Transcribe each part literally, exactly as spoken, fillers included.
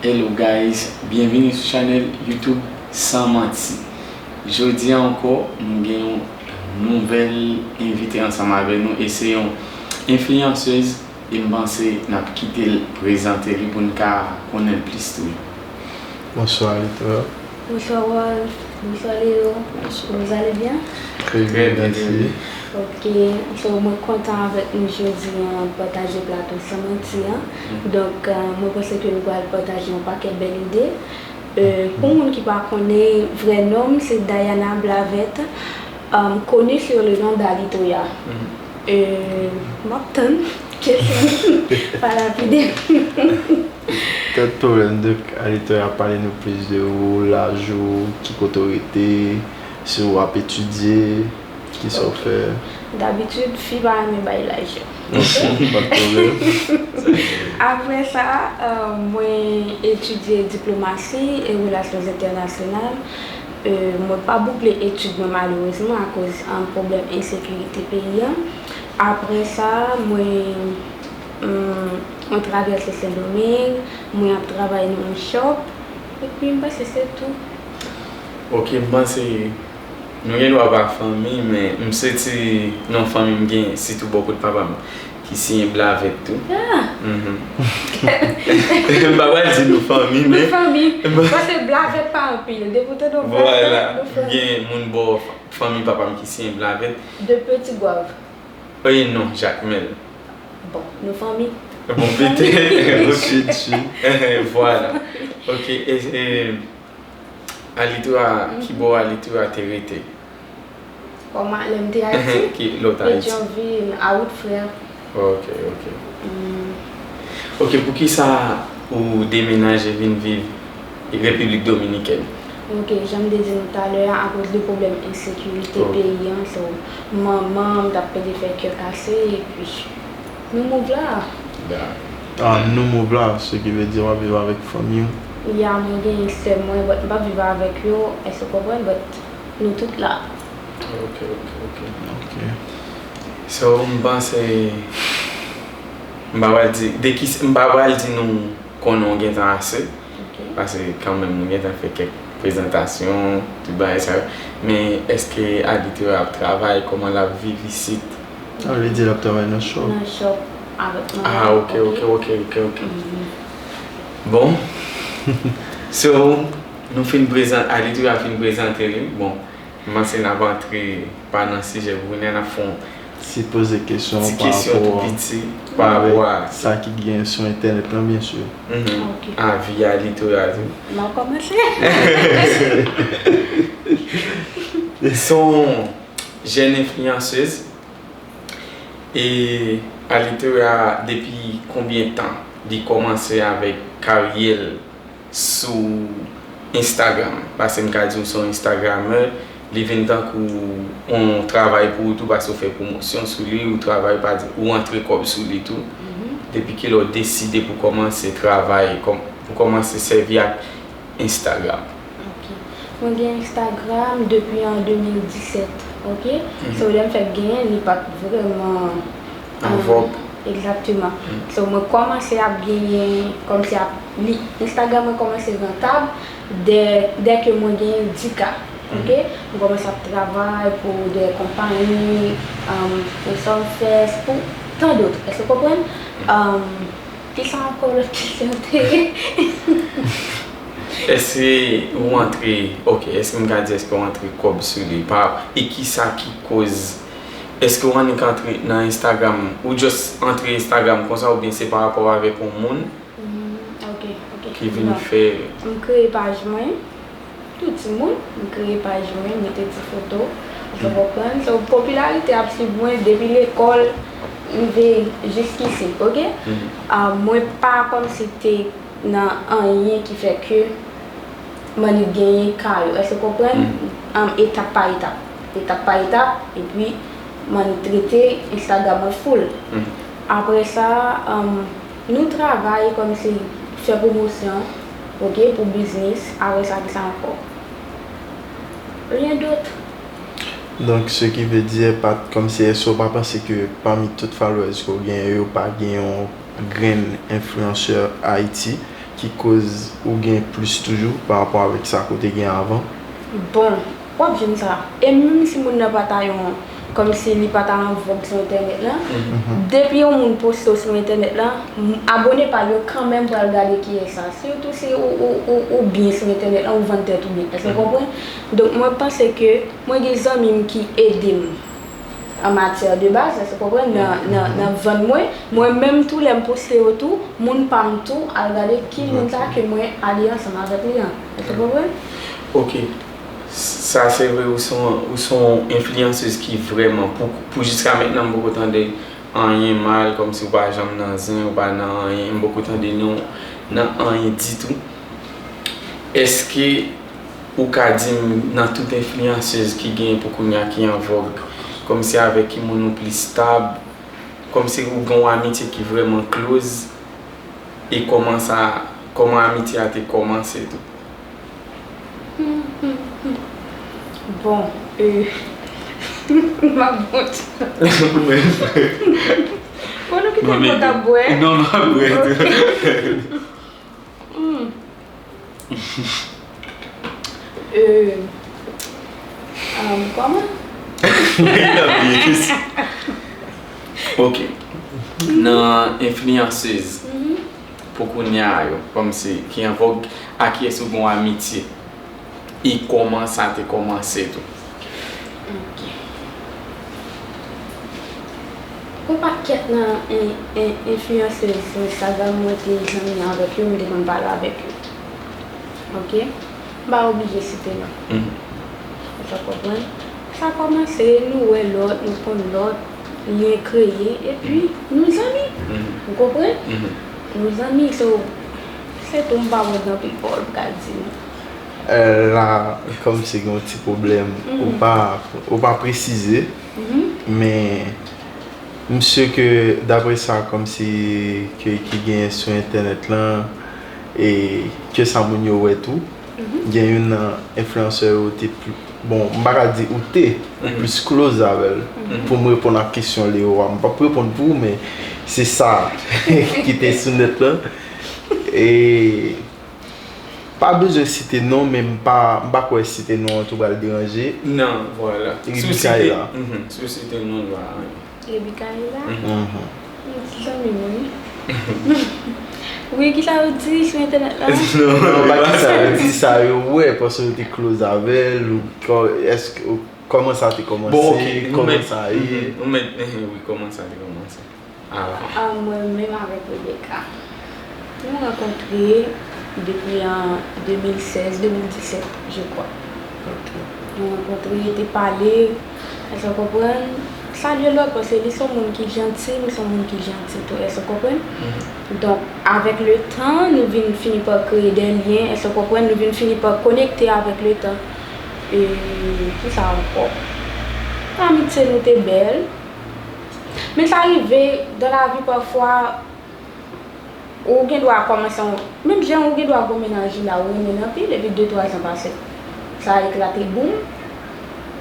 Hello guys, byenvini sou chanèl YouTube San Manti. Jodi a ankò, nou gen yon nouvèl envite ansanm avè nou e se yon enfliyansèz e m panse n ap kite l prezante li pou n ka konnen l plis tou. Bonswa Lito. Bonswa Rolf, bonswa Léo. Vous allez bien? Très bien, merci. Ok, so mwen kontan avèk nou jodi an pataje plato San Manti an. Donk, euh, mwen panse ke nou pral pataje yon pakèt bèl ide. Euh, pou moun ki pa konnen, vrè non m se Diana Blavette, euh, connue sous le nom d'Alitoya. Euh, m ap tann kesyon pa lapide. Pas de problème, donk Alitoya, pale nou plis de ou, laj ou, ki kote w rete, si w ap etidye, kisa w fè. Dabitid, fi pa renmen bay laj yo. Ok, pas de problème. Apre sa, euh, mwen etidye diplomasi e relasyon entènasyonal. Euh, mwen pa boukle etid mwen malerezman akoz, euh, pwoblèm ensekirite peyi an. Apre sa, mwen, hmm, mwen travèse Sendomeng, mwen ap travay nan yon shop, epi m panse se tou. Ok, m panse nou gen dwa pa fanmi, men m santi non fanmi m gen, sitou bò kot papa m, ki siyen Blavèt tou. Ah! Mhm. M pa pral di nou fanmi, men. Nou fanmi. Paske Blavèt pa anpil. Depi w tande yon Blavèt, nou fanmi. Vwala, gen moun bò fanmi papa m ki siyen Blavèt. De Petit Goâve. Oye, non, Jakmèl. Bon, nou fanmi. Bon, petèt. Sud, sud. Vwala. Ok, e, e, Alitoya, ki bò Alitoya te rete? Kòman lè m te Ayiti? Ki lòt Ayiti? Petyonvil, a Wout Frè. Ok, ok. Ok, poukisa ou demenaje vin viv Repiblik Dominikèn? Ok, jan m te di nou talè a, akoz de pwoblèm ensekirite peyi an, so, manman m t ap pede fè kè kase, epi nou move la. Ah, nou move la, ce qui veut dire w ap viv avèk fanmi w? Ya, mwen gen sè mwen, but m p ap viv avèk yo, èske w konprann? But nou tout la. Ok, ok, ok. Ok. So, m panse, m pa pral di, de ki, m pa pral di nou konnen w gentan ase, ok, paske kanmenm nou gentan fè kèk prezantasyon, tout bagay sa yo. Men èske Alitoya ap travay? Kòman l ap viv isit? Sa vle di l ap travay nan shop. Nan shop avèk manman. Ah, ok, ok, ok, ok, ok. Mhm. Bon. So, nou fin prezan-, Alitoya fin prezante li. Bon, m panse n ap antre pa nan sijè pou kounye a, n ap fè yon ti poze kesyon pa rapò avèk sa ki gen sou entènèt lan, byen si. Mhm. Ok. Avi Alitoya tou. M ap kòmanse. Se yon jèn enfliyansèz. E Alitoya, depi konbyen tan li kòmanse avèk karyè l sou Instagram? Paske m ka di w se yon Instagrammer, li vin tankou yon travay pou ou tou, paske w fè pwomosyon sou li, ou travay, pa di, ou antre kòb sou li tou. Mhm. Depi kilè w deside pou kòmanse travay, kòm-, pou kòmanse sèvi ak Instagram? Ok. Mwen gen Instagram depi an de mil disèt, ok? Mhm. So, lè m fèk genyen, li pa t vrèman, an vòg. Egzakteman. Mhm. So, mwen kòmanse ap genyen, kòmsi ap, li, Instagram mwen kòmanse rantab dè, dè ke mwen genyen di K, ok? Mhm. Mwen kòmanse ap travay pou de konpayi, um, pou Southwest, pou tant d'autres. Èske w konprann? Mhm. Um, Kisa ankò lòt kesyon te ye? Èske ou antre, ok, èske m ka di èske ou antre kòb sou li? Pa, e kisa ki koz, èske ou annik antre nan Instagram, ou just antre Instagram konsa, oubyen se pa rapò avèk yon moun, mm, ok, ok, ki vin fè? M kreye paj mwen. Tou timoun, m kreye paj mwen, m mete ti foto, ou konprann? So, popilarite ap swiv mwen depi lekòl rive jiskisi, ok? Mhm. Ah, mwen pa kòmsi te nan anyen ki fè ke m annik genyen ka yo. Èske w konprann? Mhm. Ah, etap pa etap. Etap pa etap, epi m annik trete Instagram mwen full. Mhm. Apre sa, ah, nou travay kòmsi fè pwomosyon, ok, pou biznis, apre sa, kisa ankò? Rien d'autre. Donk, ce qui veut dire, pa t, kòmsi, èske w pa panse ke pami tout followers ke w genyen yo, pa gen yon grenn enfliyansè Ayiti ki koz ou gen plis toujou pa rapò avèk sa ke w te gen avan? Bon, w ap jwenn sa. E menm si moun nan pa ta yon, kòmsi li pa ta an vòg sou entènèt lan, depi yon moun poste w sou entènèt lan, m- abone pa yo kanmenm pral gade kiyès sa. Sitou si ou, ou, ou, ou byen sou entènèt lan, ou vann tèt ou byen. Èske w konprann? Donk, mwen panse ke mwen gen zanmi m ki ede m an matyè de baz, èske w konprann, nan, nan, nan vann mwen. Mwen menm tou, lè m poste yo tou, moun pa m tou al gade ki moun sa ke mwen ale ansanm avèk li an. Èske w konprann? Ok. Sa se vre, ou se yon, ou se yon enfliyansez ki vrèman, pou, pou jiska mentnan, m poko tande anyen mal, kòmsi ou pa janm nan zen, ou pa nan anyen, m poko tande non nan anyen ditou. Èske ou ka di m, nan tout enfliyansez ki genyen pou kounye a ki an vòg, kòmsi avèk ki moun ou plis stab, kòmsi ou gen yon amitye ki vrèman close, e kòman sa, kòman amitye a te kòmanse tou? Bon, euh, m ap bon ti. Bon, nou kite m konn ap bwè. Non, m ap bwè tou. Hmm. Euh, um, kòman? Ok. Nan enfliyansez pou kounye a yo, kòmsi, ki an vòg, a kiyès ou gen yon amitye? E kòman sa te kòmanse tou? Ok. Yon pakèt nan en- en- enfliyansez sou Instagram mwen te zanmi avèk yo, m te konn pale avèk yo. Ok? M pa oblije site non. Ou konprann? Sa kòmanse, nou wè lòt, nou konn lòt, lyen kreye, epi nou zanmi. Ou konprann? Nou zanmi, so, se tou, m pa wè gen anpil pawòl pou ka di non. Euh, la, kòmsi gen yon ti pwoblèm. Ou pa, ou pa presize, men m si ke daprè sa kòmsi ke, ki genyen sou entènèt lan, e ke sa moun yo wè tou, gen youn nan enfliyansè yo te pli, bon, m pa ka di ou te, ou plis close avè l. Pou m reponn ak kesyon Leo a, m p ap reponn pou ou, men se sa ki te sou nèt lan. E pa bezwen site non, men m pa, m pa kwè site non an tou pral deranje. Non, vwala. Rebikaela. Si w site non l, pa anyen. Rebikaela? Yon ti zanmi m, wi. Wi, kisa yo di sou entènèt la? Non, pa kisa yo di, sa yo wè, paske yo te close avè l, ou kò- èske, ou- kòman sa te kòmanse, kòman sa ye? Nou mèt, wi, kòman sa te kòmanse. Ah, mwen menm avèk Rebecca. Nou rankontre depi an de mil sèz, de mil disèt, je crois. Nou rankontre, te pale, èske w konprann? Salye lòt, paske li se yon moun ki janti, m se yon moun ki janti tou, èske w konprann? Donk, avèk le tan, nou vin fini pa kreye de lyen, èske w konprann? Nou vin fini pa konekte avèk le tan. E, kisa ankò? Amitye nou te bèl. Men sa rive, dans la vie, pafwa, ou gen dwa kòmanse yon, menm jan ou gen dwa gen yon mennaj la, ou renmen l anpil, epi de, twa zan pase, sa eklate, boum,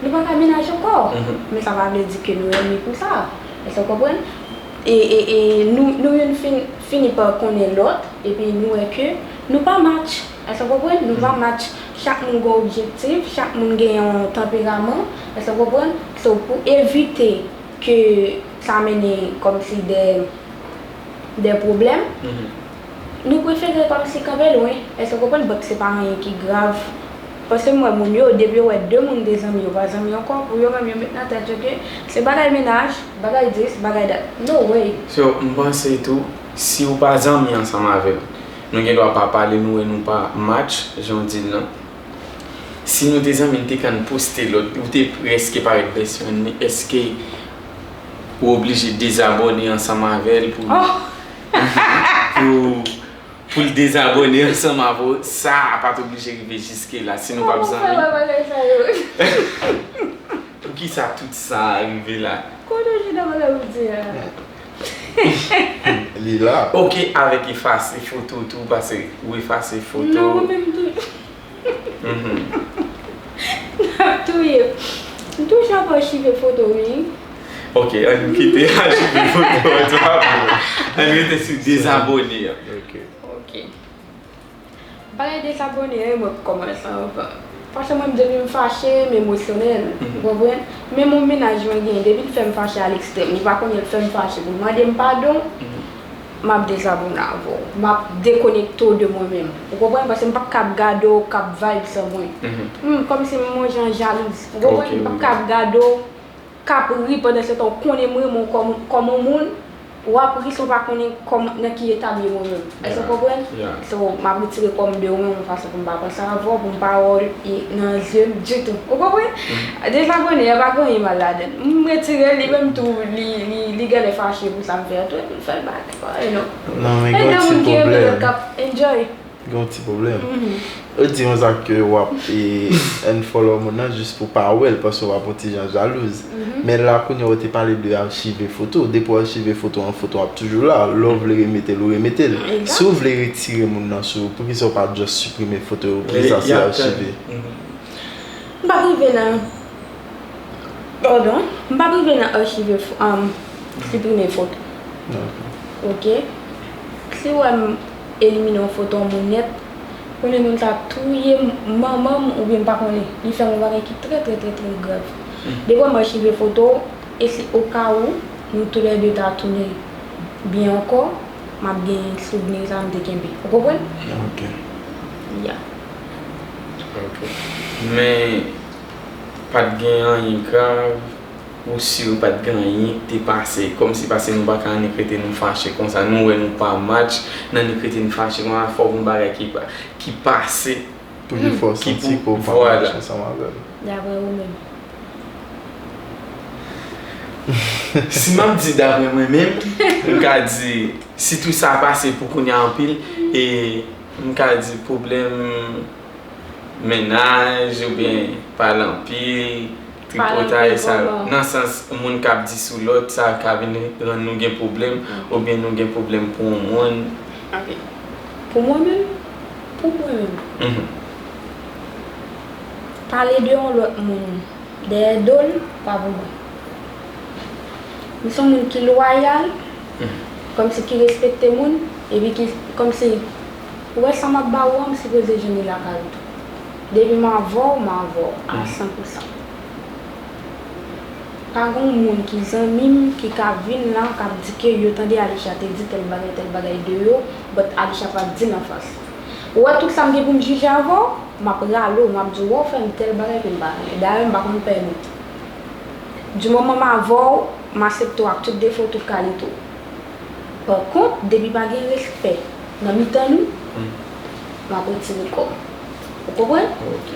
nou pa ka mennaj ankò. Men sa pa vle di ke nou ènmi pou sa. Èske w konprann? E, e, e nou, nou youn fin, fini pa konnen lòt, epi nou wè ke nou pa match. Èske w konprann? Nou pa match. Chak moun gen objektif, chak moun gen yon tanperaman. Èske w konprann? So, pou evite ke sa mennen kòmsi de, de pwoblèm, nou prefere kòmsi kanpe lwen. Èske w konprann? But se pa anyen ki grav. Paske m wè moun yo, depi yo wè de moun te zanmi, yo pa zanmi ankò, pou yo menm yo met nan tèt yo ke se bagay mennaj, bagay dis, bagay dat. No way. So, m panse tou, si w pa zanmi ansanm avè l, nou gen dwa pa pale, nou wè nou pa match, jan w di l lan. Si nou te zanmi, n te konn poste lòt, ou te prèske parèt best friend li, èske ou oblije dezabòne ansanm avè l pou, pou, pou l dezabòne ansanm avè w? Sa pa t oblije rive jiske la, si nou p ap zanmi. Kòman w fè wè bagay sa yo? Poukisa tout sa rive la? Kote w jwenn nan bagay ou di a? Li la. Ok, avèk efase foto tou, paske ou efase foto. Non, mwen menm tou. M ap touye. M toujou ap achive foto, wi. Ok, ann kite achive foto an, sa pa pwoblèm. Ann rete sou dezabòne an. Ok. Ok. Pale dezabone, e mwen k kòmanse anvan. Paske mwen, depi m fache, m emosyonèl. Ou konprann? Menm yon mennaj mwen gen, depi l fè m fache a lekstrèm, li pa konnen l fè m fache pou l mande m padon, m ap dezabone avè w. M ap dekonekte w de mwen menm. Ou konprann? Paske m p ap kab gade w k ap vibe san mwen. Hmm, kòmsi m yon jan jalouz. Ou konprann? M p ap kab gade w k ap ri pandan se tan w konnen m renmen w kòm, kòm yon moun, w ap ri san w pa konnen kòm, nan ki eta m ye mwen menm. Èske w konprann? So, m ap retire kò m de ou menm yon fason pou m pa panse avè w, pou m pa wè w nan zye m ditou. Ou konprann? Dezabone a pa gen anyen mal ladan l. M retire l, li menm tou, li, li, li genlè fache pou sa m fè a tou, epi l fè l bagay pa yo non. Non, men gen yon ti pwoblèm. K ap enjoy. Gen yon ti pwoblèm. Ou di yon zak ke w ap e, unfollow moun nan jis pou pa wè l, paske w ap yon ti jan jalouz. Men la kounye a ou te pale de achive foto. Depi w achive foto an, foto ap toujou la. Lè w vle remete l, ou remete l. Si w vle retire moun nan sou, poukisa w pa just siprime foto yo? Poukisa se achive? M pa rive nan Padon, m p ap rive nan achive fo-, um, siprime foto. Ok. Si w wè m elimine yon foto yon moun nèt, konnen moun sa touye m-, manman m oubyen m pa konnen. Li fè m yon bagay ki trè, trè, trè, trè grav. Depi w wè m achive foto, e si okawou nou toulède ta tounen byen ankò, m ap gen souvni sa m te kenbe. Ou konprann? Ok. Ya. Ok. Men, pa t gen anyen grav, ou si pa t gen anyen k te pase, kòmsi pase nou pa ka annik rete nou fache konsa, nou wè nou pa match, n annik rete nou fache konsa, fòk yon bagay ki pa, ki pase, pou ki fè w santi ke w pa match ansanm avè l. Daprè ou menm? Si m ap di daprè mwen menm, m ka di, si tou sa pase pou kounye a anpil, e m ka di pwoblèm mennaj oubyen pale anpil, tripotay sa yo. Nan sans moun k ap di sou lòt, sa ka vin rann nou gen pwoblèm, oubyen nou gen pwoblèm pou yon moun. Ok. Pou mwen menm, pou mwen menm, pale de yon lòt moun dèyè do l, pa pou mwen. M se yon moun ki lwayal, kòmsi ki respekte moun, epi ki, kòmsi, ou wè sa m ap ba ou an, m sipoze jwenn li lakay ou tou. Depi m avè w, m avè w a san pou san. Pa gen yon moun ki zanmi m ki ka vin la, k ap di ke yo tande Alisha te di tèl bagay, tèl bagay de yo, but Alisha pa t di l anfas. Ou wè tout sa m gen pou m jije avè w, m ap rale w, m ap di w, wè w fè m tèl bagay ke m pa renmen. Dayè, m pa konn pèmèt. Di moman m avè w, m aksepte w ak tout defo w, tout kalite w. Pa kont, depi pa gen respè nan mitan nou, m ap retire kò m. Ou konprann? Ok.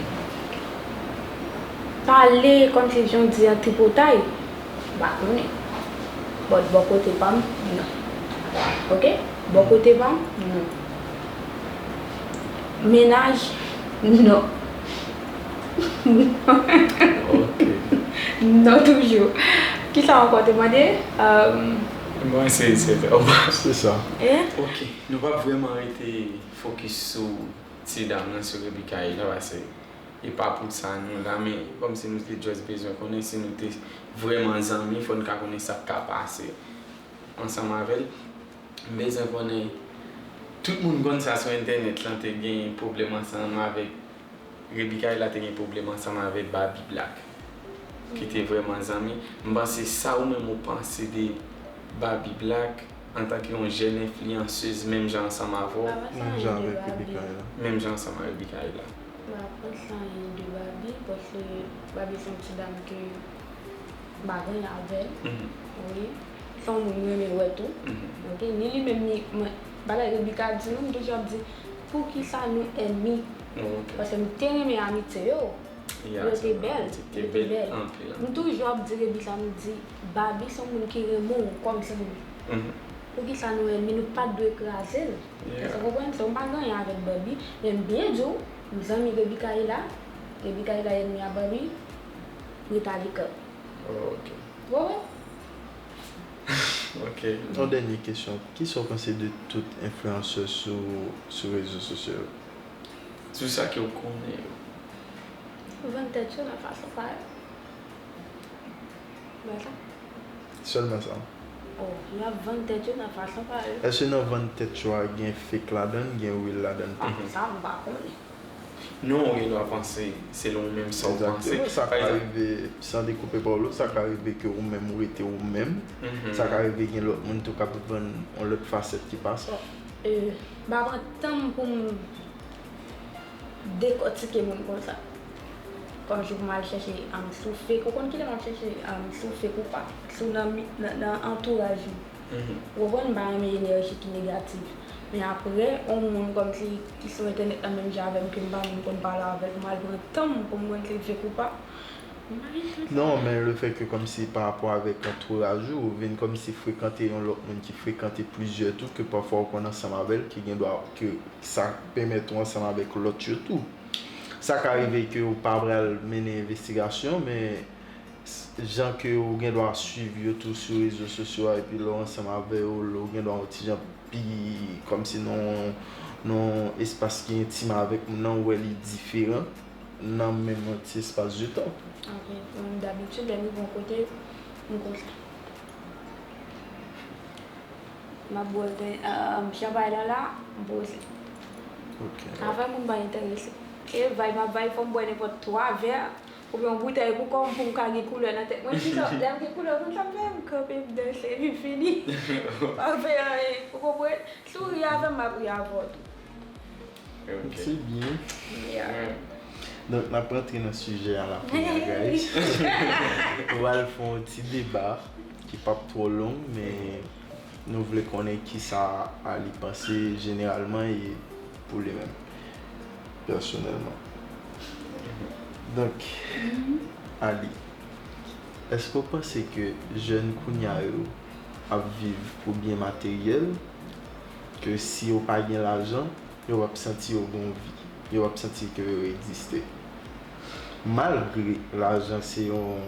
Pale kòmsi jan w di a tripotay, m pa konnen. But bò kote pa m, non. Ok? Bò kote pa m, non. Mennaj, non. Ok. Non toujou. Kisa w ankò te mande? Bon, se, se, se sa. Eh? Ok, nou p ap vrèman rete fokis sou ti dam nan, sou Rebecca la, paske e pa pou sa nou la, men kòmsi nou te just bezwen konnen si nou te vrèman zanmi, fò n ka konnen sa k ka pase ansanm avè l. M bezwen konnen, tout moun konn sa sou entènèt lan, te gen pwoblèm ansanm avèk, Rebecca la te gen pwoblèm ansanm avèk Barbie Black, ki te vrèman zanmi. M panse sa ou menm ou panse de Barbie Black antanke yon jèn enfliyansez menm jan ansanm avè w. Menm jan avèk Rebecca la. Menm jan ansanm avèk Rebecca la. M pa panse anyen de Barbie, paske Barbie se yon ti dam ke m pa gen anyen avè l. Wi. Se yon moun m renmen wè tou. Ok, ni li menm, ni mwen. Bagay Rebecca di nou, m toujou ap di, poukisa nou ènmi? Paske m te renmen amitye yo. Yo te bèl. Yo te bèl. M toujou ap di Rebecca, m di, Barbie se yon moun ki renmen w kòm zanmi. Poukisa nou ènmi? Nou pa t dwe kraze l. Èske w konprann? So, m pa gen anyen avèk Barbie, men m byen di w, m zanmi Rebecca la, Rebecca la ènmi a Barbie, Rita Licker. Oh, ok. Wè, wè. Ok. Yon dènye kesyon. Kisa w panse de tout enfliyansè sou, sou rezo sosyo yo? Sou sa ke w konnen yo. Vann tèt yo nan fason pa yo. Wè sa? Sèlman sa. Yo ap vann tèt yo nan fason pa yo. Èske nan vann tèt yo a gen fake ladan l, gen real ladan l tou? Ah, sa m pa konnen. Non, ou gen dwa panse selon ou menm sa w panse. Egzakteman, sa ka rive, san dekoupe pawòl ou, sa ka rive ke ou menm ou rete ou menm. Sa ka rive gen lòt moun tou k ap vann yon lòt fasèt ki pa sa. M pa pran tan m pou m dekòtike moun konsa. Kòmsi pou m al chèche um, sou fake, ou konn kilè m ap chèche um, sou fake ou pa, sou nan, nan, nan antouraj ou. Ou konprann, m pa renmen enèji ki negatif. Men apre, yon moun kòmsi ki sou entènèt la menm jan avè m, ke m pa menm konn pale avè l, pou m al pran tan m pou m konn si l fake ou pa. M pa gen tan sa. Non, men le fait que kòmsi pa rapò avèk antouraj ou, ou vin kòmsi frekante yon lòt moun ki frekante plizyè tou, ke pafwa ou konn ansanm avè l, ki gen dwa, ke sa pèmèt ou ansanm avèk lòt yo tou. Sa ka rive ke ou pa pral mennen envestigasyon, men jan ke ou gen dwa swiv yo tou sou rezo sosyo a, epi lè w ansanm avè yo, lè w gen dwa yon ti jan pi kòmsi nan yon espas ki entim avèk moun nan, ou wè li diferan nan menm yon ti espas de tan. Ok, um, dabitid, lè m rive yon kote, m konsa. M ap bwè ven, um, chanpay lan la, m poze. Ok. Afè moun pa enterese. E vay m ap vay, fò m bwè nenpòt twa vè, oubyen yon boutèy pou kò m, pou m ka gen koulè nan tèt mwen. Kisa, lè m gen koulè, ou konn sa m fè? M kanpe, m danse, epi fini. M pa fè anyen, ou konprann? Si w ri avè m, m ap ri avè w tou. Ok. Se byen. Yeah. Donk, n ap rantre nan sijè a la kounye a, guys. Nou pral fè yon ti deba ki p ap twò long, men nou vle konnen kisa Ali panse jeneralman e pou li menm, pèsonèlman. Donk, Ali, èske w panse ke jèn kounye a yo ap viv pou byen materyèl, ke si yo pa gen lajan, yo p ap santi yo gen yon vi, yo p ap santi ke yo egziste? Malgre lajan se yon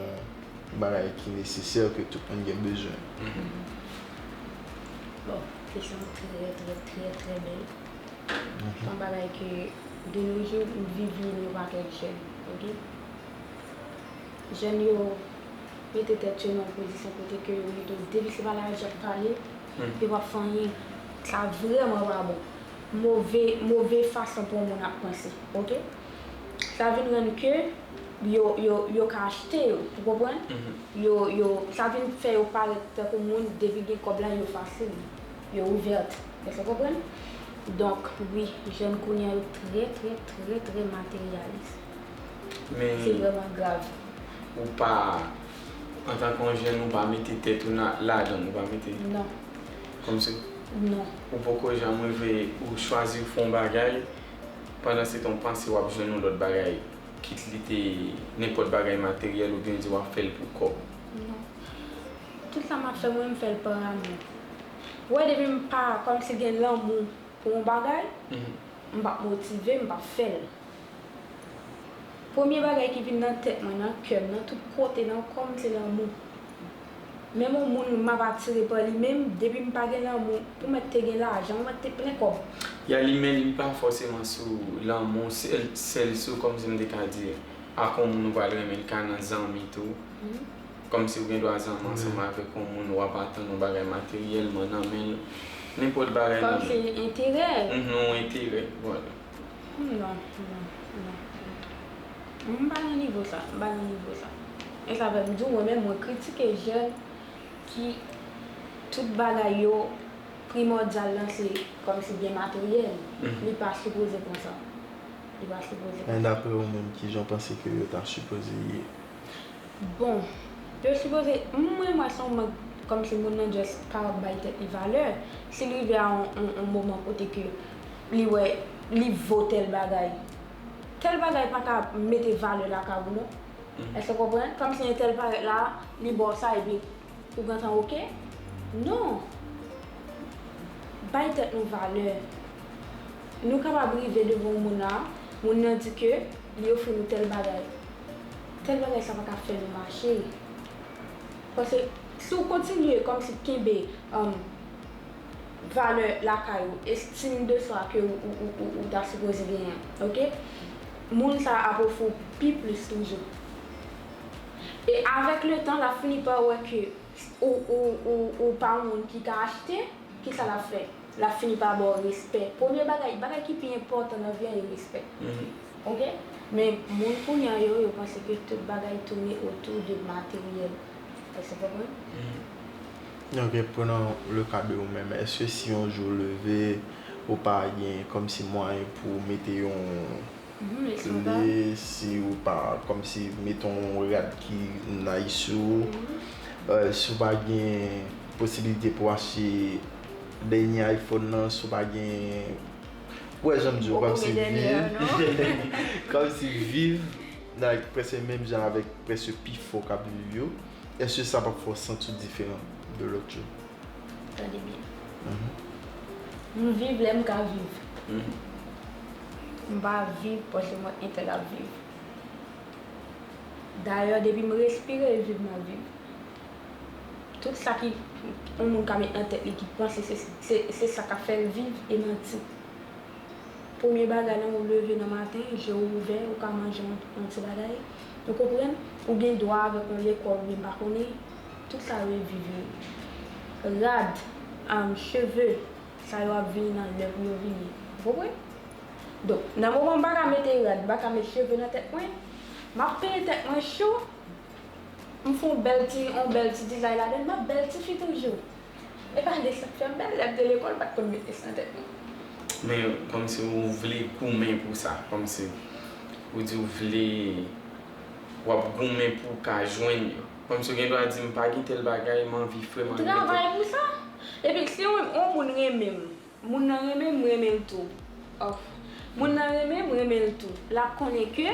bagay ki nesesè, ke tout moun gen bezwen. Bon, kesyon trè, trè, trè, trè bèl. Se yon bagay ke, de nos jours, m viv li nan yon pakèt jèn, ok? Jèn yo mete tèt yo nan yon pozisyon kote ke yo mete, depi se pa lajan k pale, yo p ap fè anyen. Sa vrèman pa bon. Move, move fason pou yon moun ap panse, ok? Sa vin rann ke yo, yo, yo ka achte yo, ou konprann? Yo, yo, sa vin fè yo parèt tankou moun, depi gen kòb la, yo fasil, yo ouvèt. Èske w konprann? Donk, wi, jèn kounye a yo trè, trè, trè, trè materyalis. Se Men vrèman grav. ou pa, antanke yon jèn, ou pa mete tèt ou nan, ladan l, ou pa mete. Non, Kòmsi non. ou poko janm rive, ou chwazi fè yon bagay, pandan se tan w panse w ap jwenn yon lòt bagay, kit li te nenpòt bagay materyèl oubyen di w ap fè l pou kòb. Non. Tout sa m ap fè, mwen, m fè l pa amou. Ou wè, depi m pa, kòmsi gen lanmou pou yon bagay, m p ap motive, m p ap fè l. Premye bagay ki vin nan tèt mwen, nan kè m, nan tout kote, nan kò m, se lanmou. Menm yon moun m ap atire pa li menm, depi m pa gen lanmou, ou mèt te gen lajan, ou mèt te plen kòb. Ya li, men li pa fòseman sou lanmou, sèl, sèl sou, kòmsi m te ka di, ak yon moun ou pral renmen, li ka nan zanmi tou. Kòmsi ou gen dwa zanmi ansanm avèk yon moun, w ap atann yon bagay materyèlman nan men l, nenpòt bagay nan Kòmsi enterè. Mhm, yon enterè, vwala. Non, non, non. M pa nan nivo sa, m pa nan nivo sa. E sa fè m di w, mwen menm, mwen kritike jèn ki tout bagay yo primòdyal lan se kòmsi byen materyèl. Li pa sipoze konsa. Li pa sipoze Men konsa. dapre ou menm, kijan w panse ke yo ta sipoze ye? Bon, yo sipoze, mwen, mwen, se yon mank, kòmsi moun nan just kapab bay tèt li valè. Si l rive a yon, yon, yon moman kote ke li wè li vo tèl bagay, tèl bagay pa ka mete valè lakay ou, non. Èske w konprann? Kòmsi entèl parèt la, li ba w sa, epi ou gentan oke? Non. Bay tèt nou valè. Nou kapab rive devan yon moun la, moun nan di ke li ofri nou tèl bagay. Tèl bagay sa pa ka fè nou mache. Paske si w kontinye kòmsi kenbe, um, valè lakay ou, estim de swa ke ou, ou, ou, ou, ou ta sipoze genyen, oke? Moun sa a ap ofri w pi plis toujou. E avèk le tan, l ap fini pa wè ke Ou, ou, ou, ou pa yon moun ki ka achte, kisa l ap fè? L ap fini pa ba w respè. Premye bagay, bagay ki pi enpòtan nan vi an, e respè. Oke? Men moun kounye a yo, yo panse ke tout bagay tounen otou de materyèl. Èske w konprann? Ok, prenons le cas de ou menm. Èske si yon jou w leve, ou pa gen kòmsi mwayen pou w mete yon Mhm, le, si ou pa, kòmsi mete yon rad ki nice sou ou, si w pa gen posibilite pou w achte dènye iPhone nan, si w pa gen, ou wè jan m di w, kòmsi viv, kòmsi viv, like, prèske menm jan avèk prèske pifò k ap viv yo, èske sa p ap fè w santi w diferan de lòt yo? Tande byen. M viv lè m ka viv. M pa viv paske m wè entèl ap viv. Dayè, depi m respire, e viv m ap viv. Tout sa ki yon moun ka met nan tèt li, ki panse se, se, se sa k ap fè l viv, e manti. Premye bagay, lè w leve nan maten, je w ouvè, ou ka manje yon, yon ti bagay. Ou konprann? Ou gen dwa avèk yon lekòl, oubyen m pa konnen. Tout sa yo e viv yo. Rad, um, cheve, sa yo ap vini nan lè pou yo vini. Ou konprann? Donk, nan moman m pa ka mete rad, m pa ka met cheve nan tèt mwen, m ap penyen tèt mwen cho, m fè yon bèl ti, yon bèl ti dizay ladan l, m ap bèl tifi toujou. E pa de sa k fè m bèl, lè m te lekòl, m pa t konn met lace nan tèt mwen. Men kòmsi ou vle goumen pou sa, kòmsi ou di ou vle, w ap goumen pou w ka jwenn yo. Kòmsi ou gen dwa di m pa gen tèl bagay, m anvi fè, m anvi mete. Travay pou sa. Epi si yon, yon moun renmen m, moun nan renmen m, m renmen l tou. Of. Moun nan renmen m, m renmen l tou. L ap konnen ke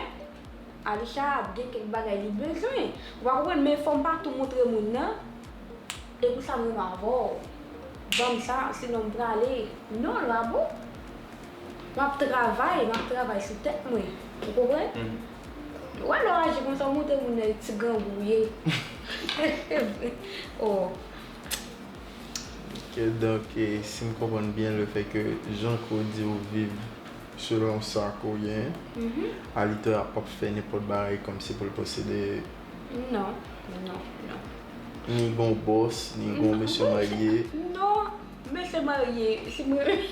Alisha ap gen kèk bagay li bezwen. Ou pa konprann, men fò m pa tou montre moun nan. E pou sa m renmen avè w. Ban m sa, sinon m prale. Non, l pa bon. M ap travay, m ap travay sou tèt mwen. Ou konprann? Ou wè lè w aji konsa, w montre moun nan e ti grangou w ye. Oh. Ok, donk, e, si m konprann byen, le fè ke jan ke w di w viv selon sa ke w genyen, Alitoya p ap fè nenpòt bagay kòmsi pou l posede. Non, non, non. Ni gon bòs, ni gon mesye marye. Non, mesye marye, si mwen.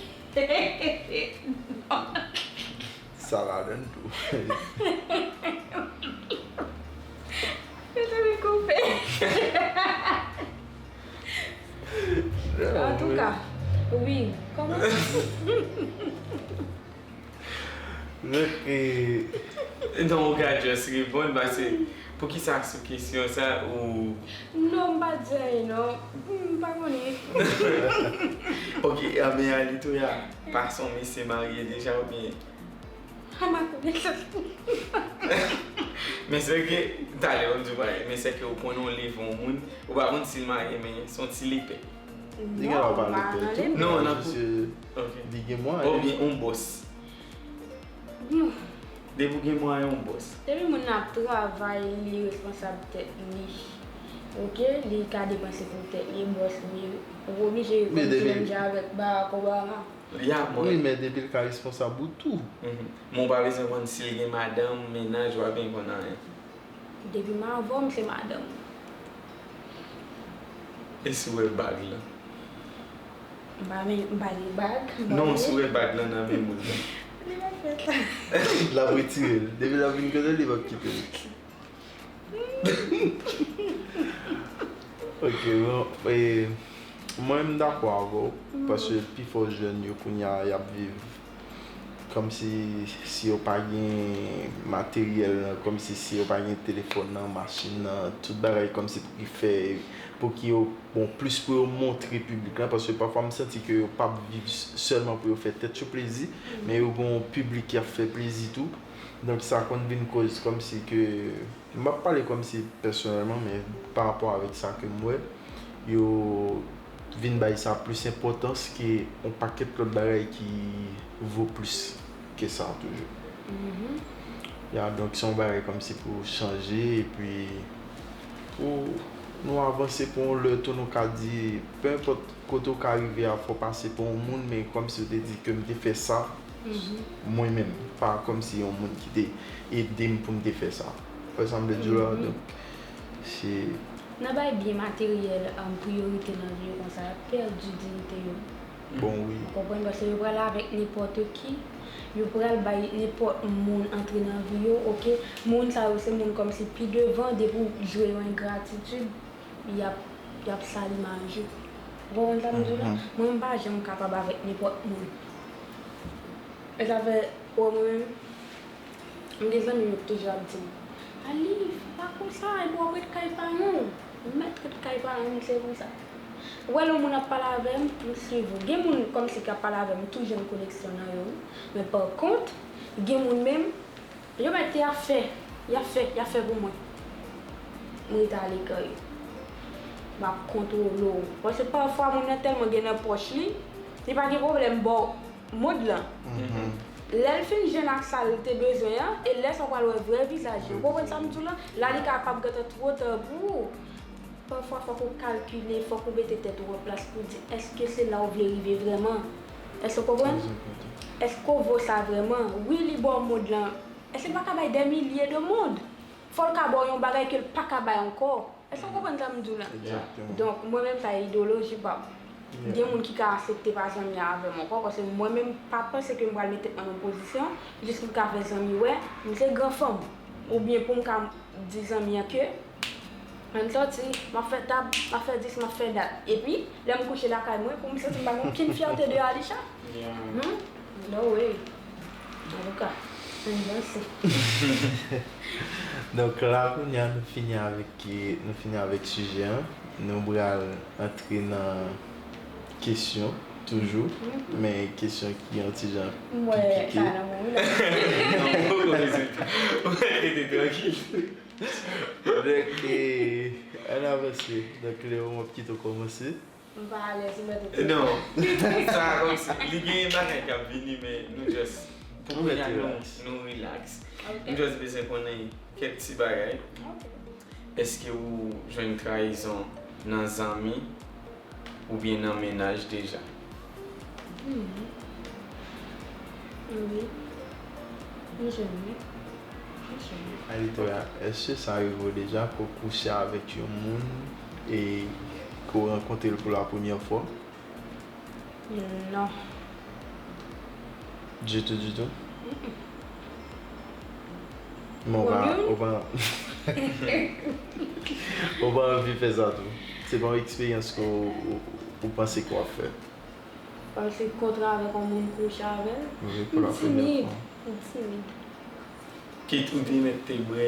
Sa ladan l tou. Mesye vin koupe. Antouka, wi, kòman? Donk, e, Non, ou ka just reponn, paske poukisa sou kesyon sa ou. Non, m pa di anyen, non. M pa konnen. Ok, a, men Alitoya, pa se yon mesye marye deja oubyen? A, m pa konnen sa. Men se ke, talè, w ap di w marye, men se ke ou konnen w leve yon moun, ou pa konn si l marye, men se yon ti lepè. Li gen dwa pa lepè tou. Non, nan pou. Ok. Li gen mwayen. Oubyen yon bòs. Depi w gen mwayen, yon bòs. Depi moun nan ap travay, li responsab tèt li. Ok, li ka depanse pou tèt li, bòs li. Ou oblije rekonn menm jan avèk Barack Obama. Ya, mwen. Wi, men depi l ka responsab ou tou. Men w pa bezwen konn si l gen madanm, mennaj, w pa bezwen konn anyen. Depi m avè w, m se madanm. E si w wè bag lan? M pa men, m pa gen bag. Non, si w wè bag lan nan men moun nan. Li pa fè sa. L ap retire l. Depi l ap vin kote l, li p ap kite l. Ok, bon, e, mwen m dakò avè w, paske pifò jèn yo kounye a y ap viv kòmsi si yo pa gen materyèl nan, kòmsi si yo pa gen telefòn nan, machin nan, tout bagay kòmsi pou ki fè, pou ki yo, bon, plis pou yo montre piblik la, paske pafwa m santi ke yo p ap viv sèlman pou yo fè tèt yo plezi, men yo gen yon piblik y ap fè plezi tou. Donk sa konn vin koz kòmsi ke M p ap pale kòmsi pèsonèlman, men pa rapò avèk sa ke m wè, yo vin bay sa plis enpòtans ke yon pakèt lòt bagay ki vo plis ke sa toujou. Ya, donk se yon bagay kòmsi pou chanje, epi pou nou avanse pou yon lè tou nou ka di, pe enpòt kote w ka rive a, fò w pase pa yon moun, men kòmsi w te di ke m te fè sa mwen menm, pa kòmsi yon moun ki te ede m pou m te fè sa. Ou wè sa m vle di w la? Donk, se Nan bay byen materyèl, um, priyorite nan vi yo konsa, y ap pèdi diyite yo. Bon, wi. Ou konprann? Paske yo pral avèk nenpòt ki, yo pral bay nenpòt moun antre nan vi yo, oke? Moun sa yo se moun kòmsi pi devan, depi w jwe yon engratitid, y ap, y ap sal imaj ou. Ou konprann sa m di w la? Mwen, m pa janm kapab avèk nenpòt moun. E sa fè, ou wè mwen menm, M gen zanmi m yo k toujou ap di m, Alif, pa konsa, epi w ap ret kay paran w. M mèt ret kay paran m, se konsa. Ou wè lè yon moun ap pale avè m, m swiv ou. Gen moun kòmsi k ap pale avè m, m tou jwenn koneksyon nan yo, wi. Men pa kont, gen moun menm, yo mèt y ap fè, y ap fè, y ap fè pou mwen. M ret ale kay yo. M ap kontwole w. Paske pafwa moun nan tèlman gen nan pòch li, li pa gen pwoblèm ba w mond lan. Lè l fin jwenn ak sa l te bezwen an, e lè sa w pral wè vrè vizaj li. Ou konprann sa m di w la? La li kapab gentan twò ta pou ou. Pafwa fòk ou kalkile, fòk ou mete tèt ou an plas pou w di èske se la w vle rive vrèman? Èske w konprann? Èske w vo sa vrèman? Wi, li ba w mond lan. Èske l pa ka bay dè milye de mond? Fò l ka ba w yon bagay ke l pa ka bay ankò. Èske w konprann sa m di w la? Donk, mwen menm sa e idewoloji pa m. Gen moun ki ka aksepte pa zanmi avè m ankò, paske mwen menm pa panse ke m pral met tèt mwen nan yon pozisyon jis pou m ka fè zanmi wè m se gran fanm. Oubyen pou m ka di zanmi an ke ann sòti, m ap fè tab, m ap fè dis, m ap fè dat. Epi, lè m kouche lakay mwen, pou m santi m pa gen okenn fyète de Alisha. Hmm? No way. Antouka, ann vanse. Donk la kounye a nou fini avèk, nou fini avèk sijè an. Nou pral antre nan kesyon toujou, men kesyon ki yon ti jan pi pike. Mwen sa nan mwen wi la. Non, poko bezwen. Ou mèt rete trankil. Donk, e, ann avanse. Donk, Leo, m ap kite w kòmanse. M pa alèz, ou mèt ou. Non. Sa kòmsi li gen bagay k ap vini, men nou just pou kounye a nou, nou relax. M just bezwen konnen kèk ti bagay. Èske ou jwenn trayizon nan zanmi oubyen nan mennaj deja? Hmm. Wi. M jwenn wi. M jwenn. Alithea, èske sa rive w deja ke w kouche avèk yon moun e ke w rankontre l pou la premyè fwa? Non. Ditou, ditou? Men w pa, w pa, w pa anvi fè sa tou. Se pa yon eksperyans ke w, w, w panse ke w ap fè. Pase kontre avèk yon moun kouche avè l. Wi, pou la premyè fwa. M timid. Kit ou te mèt te bwè,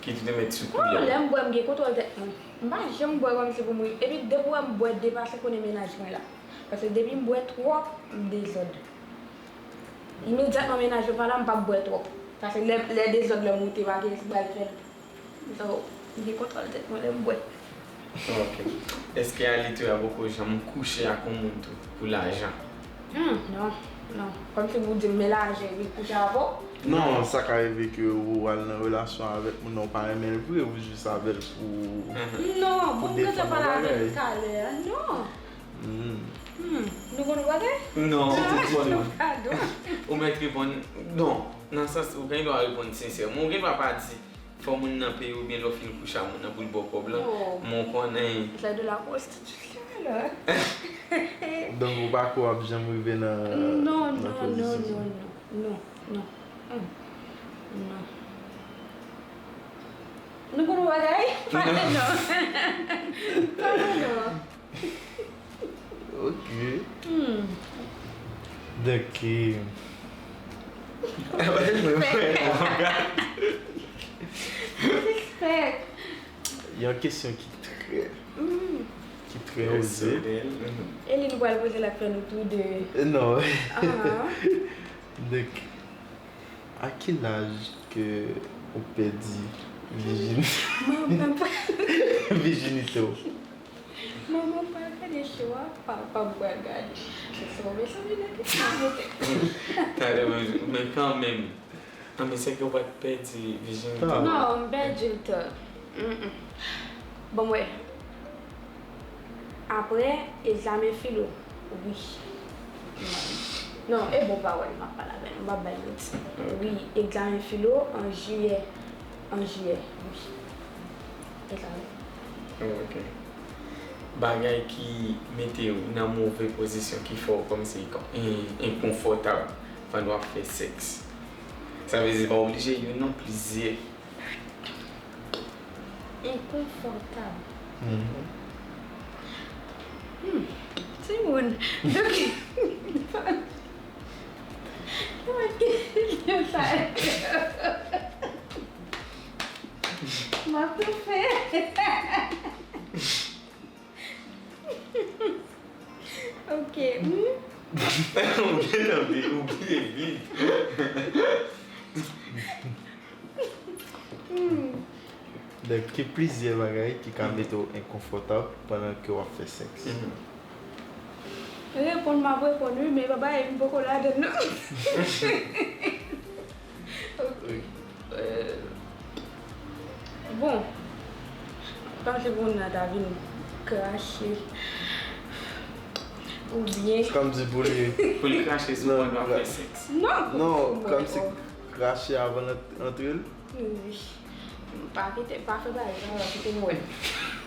kit ou te mèt sou kou. Lè m bwè, m gen kontwòl tèt mwen. M pa janm bwè kòmsi pou m ri. Epi depi w wè m bwè depase, konnen mennaj mwen la. Paske depi m bwè twòp, m dezòd. Imedyatman mennaj yo pa la, m p ap bwè twòp. Paske lè, lè dezòd la moute, pa gen ki pral fè l. So, m gen kontwòl tèt mwen lè m bwè. Ok. Èske Alithea poko janm kouche ak yon moun tou pou lajan? Hmm, non, non. Kòmsi pou di m men lajan epi l kouche avè w? Non, sa ka rive ke ou al nan relasyon avèk moun nan, ou pa renmen l vre, ou jis avè l pou, Non, pou m gentan pale avè l talè a, non. Hmm, nou konn yon bagay? Non. Padon. Ou mèt reponn, non, nan sans ou gen dwa reponn sensèman. Ou gen dwa pa di fò moun nan peye oubyen lè w fin kouche ak moun nan pou l ba w kòb lan. Men w konnen. C'est de la prostitution, là. Donk ou pa kwè w ap janm rive nan, Non, nan non, non, pozisyon sa? Non, non, non. Hmm. Non. Nou konn yon bagay? Pale non. Pale non. Ok. Hmm. Donk, e, Respect. Yon kesyon ki trè, Hmm. ki trè oze. E li nou pral poze l ak fè nou tou de. Non. Ahan. Donk, a ki laj ke ou pèdi vijin-, Mwen menm pa. vijinite w? Mwen menm pa gade show a, pa, pa m pral gade. Se sa w bezwen nan kesyon mete. Talè, men, men kanmenm. Nan, men se ke w pa t pèdi vijinite w. Non, m pèdi l tan. Mm-mm. Bon, mwen. Apre egzamen filo, wi. Non, e bon pawòl m ap pale avè nou, m p ap bay manti. Wi, egzamen filo an jiyè, an jiyè, wi. Egzamen. Ok. Bagay ki mete w nan move pozisyon, ki fè w kòmsi en- enkonfòtab pandan w ap fè sèks. Sa vle di pa oblije youn non, plizyè. Enkonfòtab. Hmm. Timoun. Donk, sa. M ap toufe. Ok. Hmm? Ou gentan bi- ou bliye vit. Hmm. Donk, ki plizyè bagay ki ka mete w enkonfòtab pandan ke w ap fè sèks? Reponn m ap reponn wi, men pa bay m poko ladan l non. Ok. Euh, bon, panse pou moun nan ta vin krache oubyen. Kòmsi pou li. Pou li krache sou mwen, nou ap fè sèks. Non. Non, kòmsi krache avan l ant- antre l. Wi. Pa kite, pa fè bagay sa, kite m wè.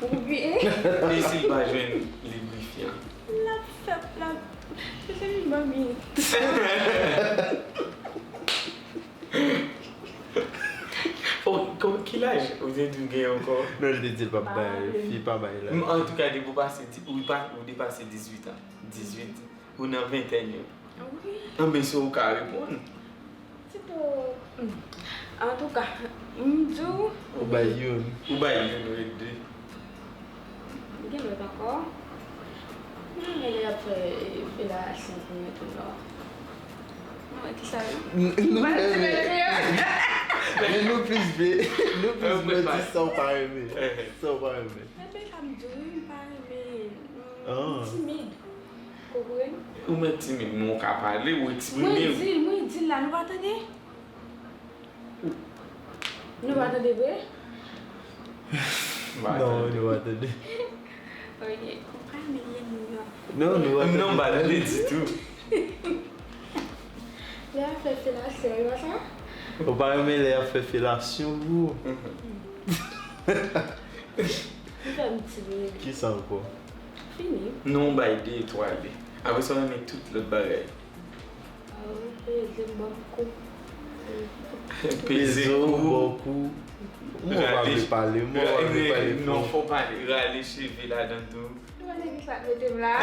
Oubyen. E si l pa jwenn librifyan? L ap fè, l ap. Se li ban mi. Oh, ki laj ou te di w gen ankò? Non, li te di l p ap bay, fi pa bay laj. Antouka, depi ou pase, ou pa- ou depase dizuit an. Dizuit, ou nan ventèn yo. Wi. Anben, si ou ka reponn. Tito. Antouka, m di w. Ou bay youn. Ou bay youn, ou ret de. Gen lòt ankò. Hmm, men lè y ap fè felasyon pou mwen tou non. Mwen ki sa yo. Nou renmen. Men nou plis vle, nou plis vle di sa w pa renmen. Sa w pa renmen. Men men sa m di w, m pa renmen. M timid. Konprann? Ou mèt timid, men ou ka pale, ou eksprime Mwen w. di l, mwen di l la, nou pa tande? Nou pa tande vre? Ba Non, tande. Nou pa tande. Ok, konprann men lè moun yo. Non, nou pa Non, tande. Ba tande ditou. Lè y ap fè felasyon, yo sa? Ou pa renmen lè y ap fè felasyon pou ou? Li fè m timid. Kisa ankò? Fini. Non, bay de etwal li. Apre sa, ou renmen tout lòt bagay. Ah, peze m ban m kou. Peze Kou, kou. Bon kou. Mwen pa vle pale, mwen pa vle pale. Non, fò pale. Rale cheve ladan tou. Ou pa nèg sa mete m la.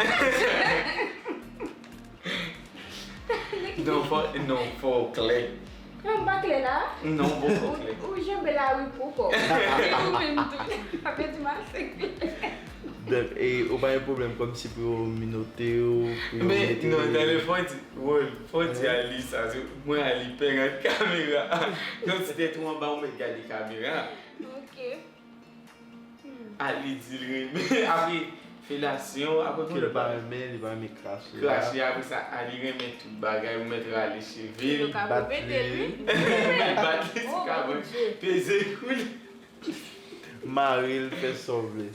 Non, fò, non, fò w klè. Non, m pa klè la. Non, poko klè. Ou, ou janbe la wi pou kò. Ou menm tou. Apre di masin. Donk, e, ou pa gen pwoblèm kòmsi pou yo minote w, pou yo Men, mete non, tande, fò di, Wol, fò di Ali sa, se mwen Ali pè ant kamera. Kòmsi tèt ou anba, ou mèt gade kamera. Ok. Ali di l renmen. Apre, felasyon, apre Ke l pa renmen, li pa renmen krache. Krache, apre sa, Ali renmen tout bagay, ou mèt rale cheve l. Yo ka Bat repete li. li. Ou mèt bat li, ti Oh, ka mon Dieu. peze kou l. Mare l, fè sa w vle.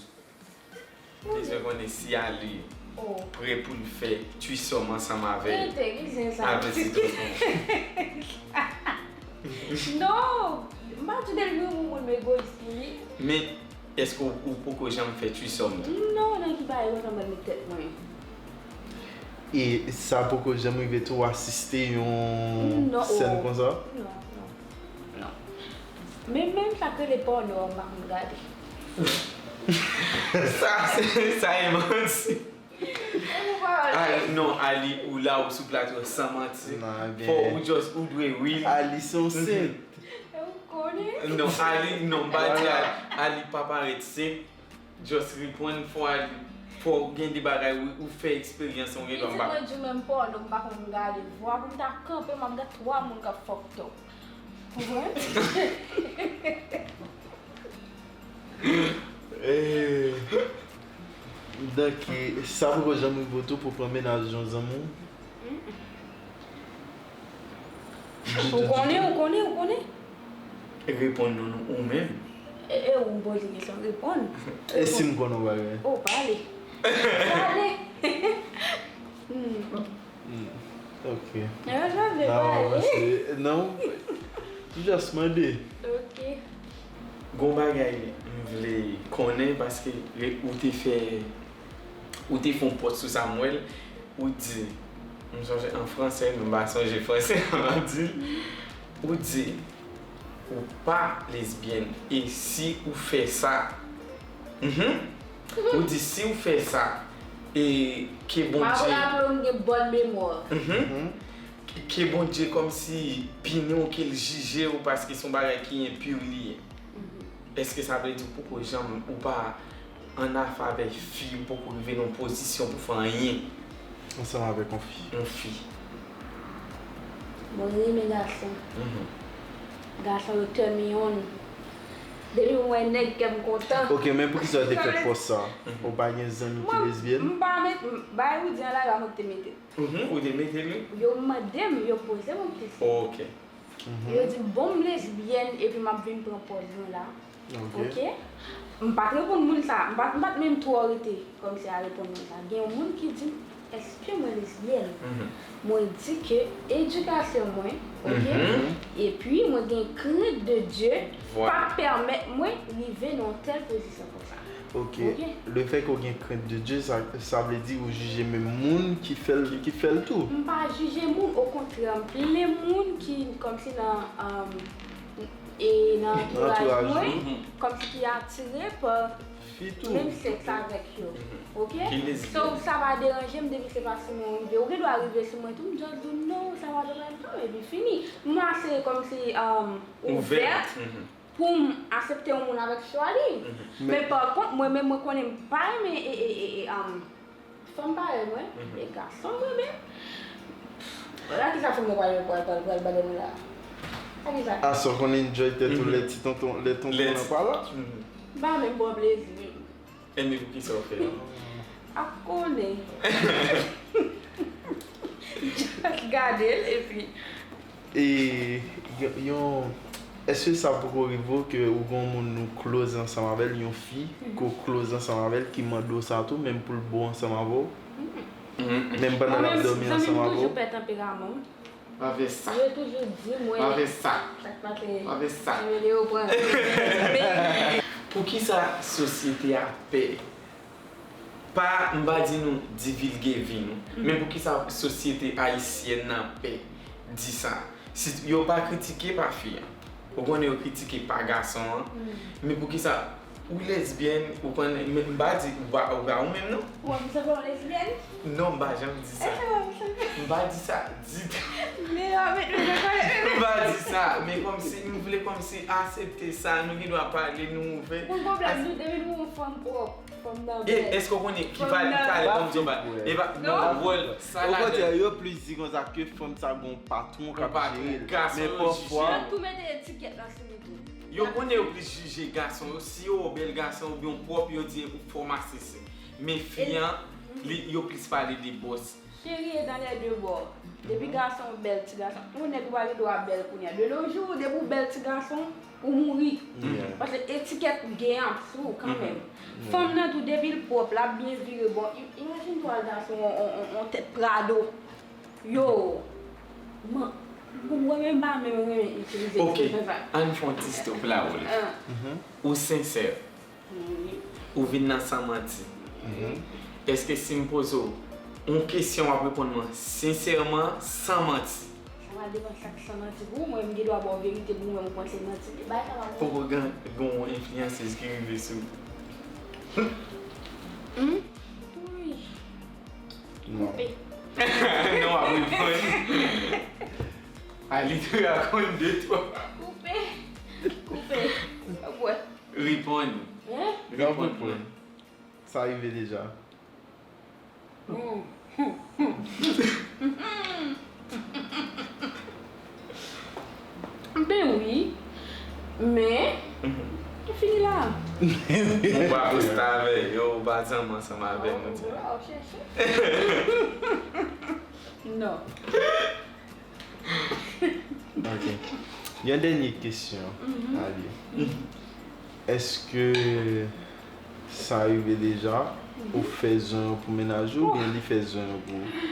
Bezwen konnen si Ali Oh. prè pou l fè twisòm ansanm avè Entèlijan sa. avè ti tonton. Non! M pa di w depi yon moun m egoyis pou li. Men, èske ou, ou poko janm fè twisòm tou? Non, nan ki bagay konsa m pral met tèt mwen? E sa poko janm rive tou w asiste yon Non, sèn oh. Konsa? Non, non, non. Men menm sa k rele pòno a, m pa konn gade. Sa, se, sa e manti. E nou pa wè. Ali, non, Ali, ou la, ou sou plato, san manti. Non, ebyen. Fò ou just, ou dwe real. Ali se yon sent. E ou konnen? Non, Ali, non, m pa di Ali, Ali pa parèt senp. Just reponn, fò Ali, fò gen de bagay ou, ou fè eksperyans, ou gen Li dwa di m pa. Mwen di menm pòno, m pa konn gade. Vwa pou m ta kanpe, m ap gade twa moun k ap fòk tou. Konprann? Eh, donk, sa poko janm rive w tou pou pran mennaj yon zanmi w? Ou konnen, ou konnen, ou konnen. Reponn nou, nou, ou menm. E, e ou m poze kesyon, reponn. E si m konnen yon bagay? Oh, pale. Pale. Hmm. Hmm, ok. Nan sa vle N a pale. Avanse. Non, m just mande. Ok. Gon bagay m vle konnen paske ou te fè ou te fè yon pòs sou sa m wè l, ou di, m sonje an franse, men m pa sonje franse m ap di l, ou di, ou pa lesbyèn, e si ou fè sa, mhm, ou di si ou fè sa, e ke Bondye. M ap raple w m gen bòn memwa. Mhm. Ke Bondye kòmsi pini w, ke l jije w, paske se yon bagay ki enpi li ye. Èske sa vle di w poko janm, ou pa an afè avèk fi, ou poko rive nan yon pozisyon pou fè anyen ansanm avèk yon fi? Yon fi. Mwen renmen gason. Mhm. Gason yo turn me on. Depi mwen wè nèg, kè m kontan. Ok, men poukisa w te fè pòs sa? Mhm. Ou pa gen zanmi ki lesbyèn? Mwen, m pa met, m, bay ou di an la, yo a mwen te mete. Mhm, ou te mete l, wi? Yo mande m, yo poze m yon kesyon. Ok. Mhm. Yo di, bon, m lesbyèn, epi m ap vin pran pòz mwen la. Ok. Ok? M pa t reponn moun sa, m pa, m pa t menm twò rete kòmsi a reponn moun sa. Gen yon moun ki di m, èske mwen lesbyèn? Mhm. Mwen di ke edikasyon mwen, ok? Mhm. Epi mwen gen krent de Dye, vwala, pa pèmèt mwen rive nan yon tèl pozisyon konsa. Ok. Ok. Lefètke w gen krent de Dye, sa, sa vle di ou jije menm moun ki fè l, ki fè l tou? M pa jije moun, okontrè, m plen moun ki kòmsi nan, um, e nan antouraj mwen, mhm, kòmsi ki atire pa fi tou, menm sèks avèk yo. Mhm. Ok? Ki lesbyèn. So, sa pa deranje m depi se pa sou mwen rive. Ou gen dwa rive sou mwen tou, m just di w non, sa pa deranje m, epi fini. M ase kòmsi, um, ouvè. Ouvè. Mhm. Pou m aksepte yon moun avèk chwa li. Mhm. Men pa kont, mwen menm, mwen konnen m pa renmen, e, e, e, e, um, fanm parèy mwen, mhm, e gason mwen menm. Wala kisa fanm yo pral, pral, pral, pral bale nou la. Sa ki sa? Aswè, w konn enjoy tèt ou, mhm, lè ti tonton, lè tonton an pa la? Mhm. M pa menm pran plezi. Enben, poukisa w fè l? Ap konnen. Just gade l, epi. E, yon, yon, èske sa poko rive w ke ou gon moun ou close ansanm avè l, yon fi ke w close ansanm avè l, ki mande w sa tou, menm pou l bo ansanm avè w? Mm, mm. Menm pandan l ap dòmi ansanm avè w? Mwen menm, zanmi m toujou pè tanperaman m. Pa fè sa. Yo toujou di mwen. Pa fè sa. Sa k pa te. Pa fè sa. Mwen yo pran. Men poukisa sosyete a pè? Pa, m pa di nou divilge vi nou, mhm, men poukisa sosyete ayisyèn nan pè di sa? Si yo pa kritike pa fi an. Ou konnen yo kritike pa gason an. Mhm. Men poukisa ou lesbyèn, ou konnen, men m pa di ou pa, ou pa ou menm non. Ou wè m sanble yon lesbyèn? Non, m pa janm di sa. Èske w wè m sanble? M pa di sa ditou. Men yo met nou nan kòlè. M pa di sa, men kòmsi, m vle kòmsi aksepte sa, nou gen dwa pale, nou ouvè. Pou pwoblèm nou, depi nou yon fanm pwòp, fanm nan bèl. E èske w konnen ki valè, valè, ban m di w bagay. E pa, non, wòl, sa ladan. Okontrè, yo plis di konsa ke fanm sa gon patwon k ap jere l. Men pafwa, yo tou mete etikèt lan sou li tou. Yo konnen yo plis jije gason yo, si yo wè w bèl gason oubyen w pwòp, yo di ou fò masisi. Men fi an, li, yo plis pale de bòs. Chérie est dans les deux bords. Depi gason bèl, ti gason, yon nèg ou pa gen dwa bèl kounye a. De nos jours, depi w bèl ti gason, ou mouri. Yeah. Paske etikèt gen ap sou ou kanmenm. Mhm. Yeah. Fanm nan tou, depi l pwòp, l ap byen vire. Bon, i-, imajine twa gason, on, on, on, on tèt Prado. Yo, man, mwen menm pa menm renmen itilize ekspresyon sa. Ok, ann fè yon ti stop la, Wolf. Ah. Mhm. Ou sensè. Wi. Ou vin nan san manti. Mhm. Èske si m poze w yon kesyon, w ap reponn mwen sensèman, san manti? Sa va depann sa k san manti pou ou. Mwen, m gen dwa ba w verite pou mwen, ou panse manti. Bagay sa pa bon. Poko gen, gen yon enfliyansèz ki rive sou ou? Hmm? Wi. Non. Koupe. Non, w ap reponn. A li te rakonte de twa. Koupe. Koupe. Wè. Reponn. Hein? Reponn mwen. Sa rive deja. Hmm. Ben wi. Men, nou fini la. Ou pa poste avè yo, ou pa zanmi ansanm avè nou, di la. Ou chèche. Non. Ok. Yon dènye kesyon, mhm, Ali. Mhm. Èske sa rive deja, mhm, ou fè zwen an pou mennaj ou, oubyen li fè zwen an pou ou?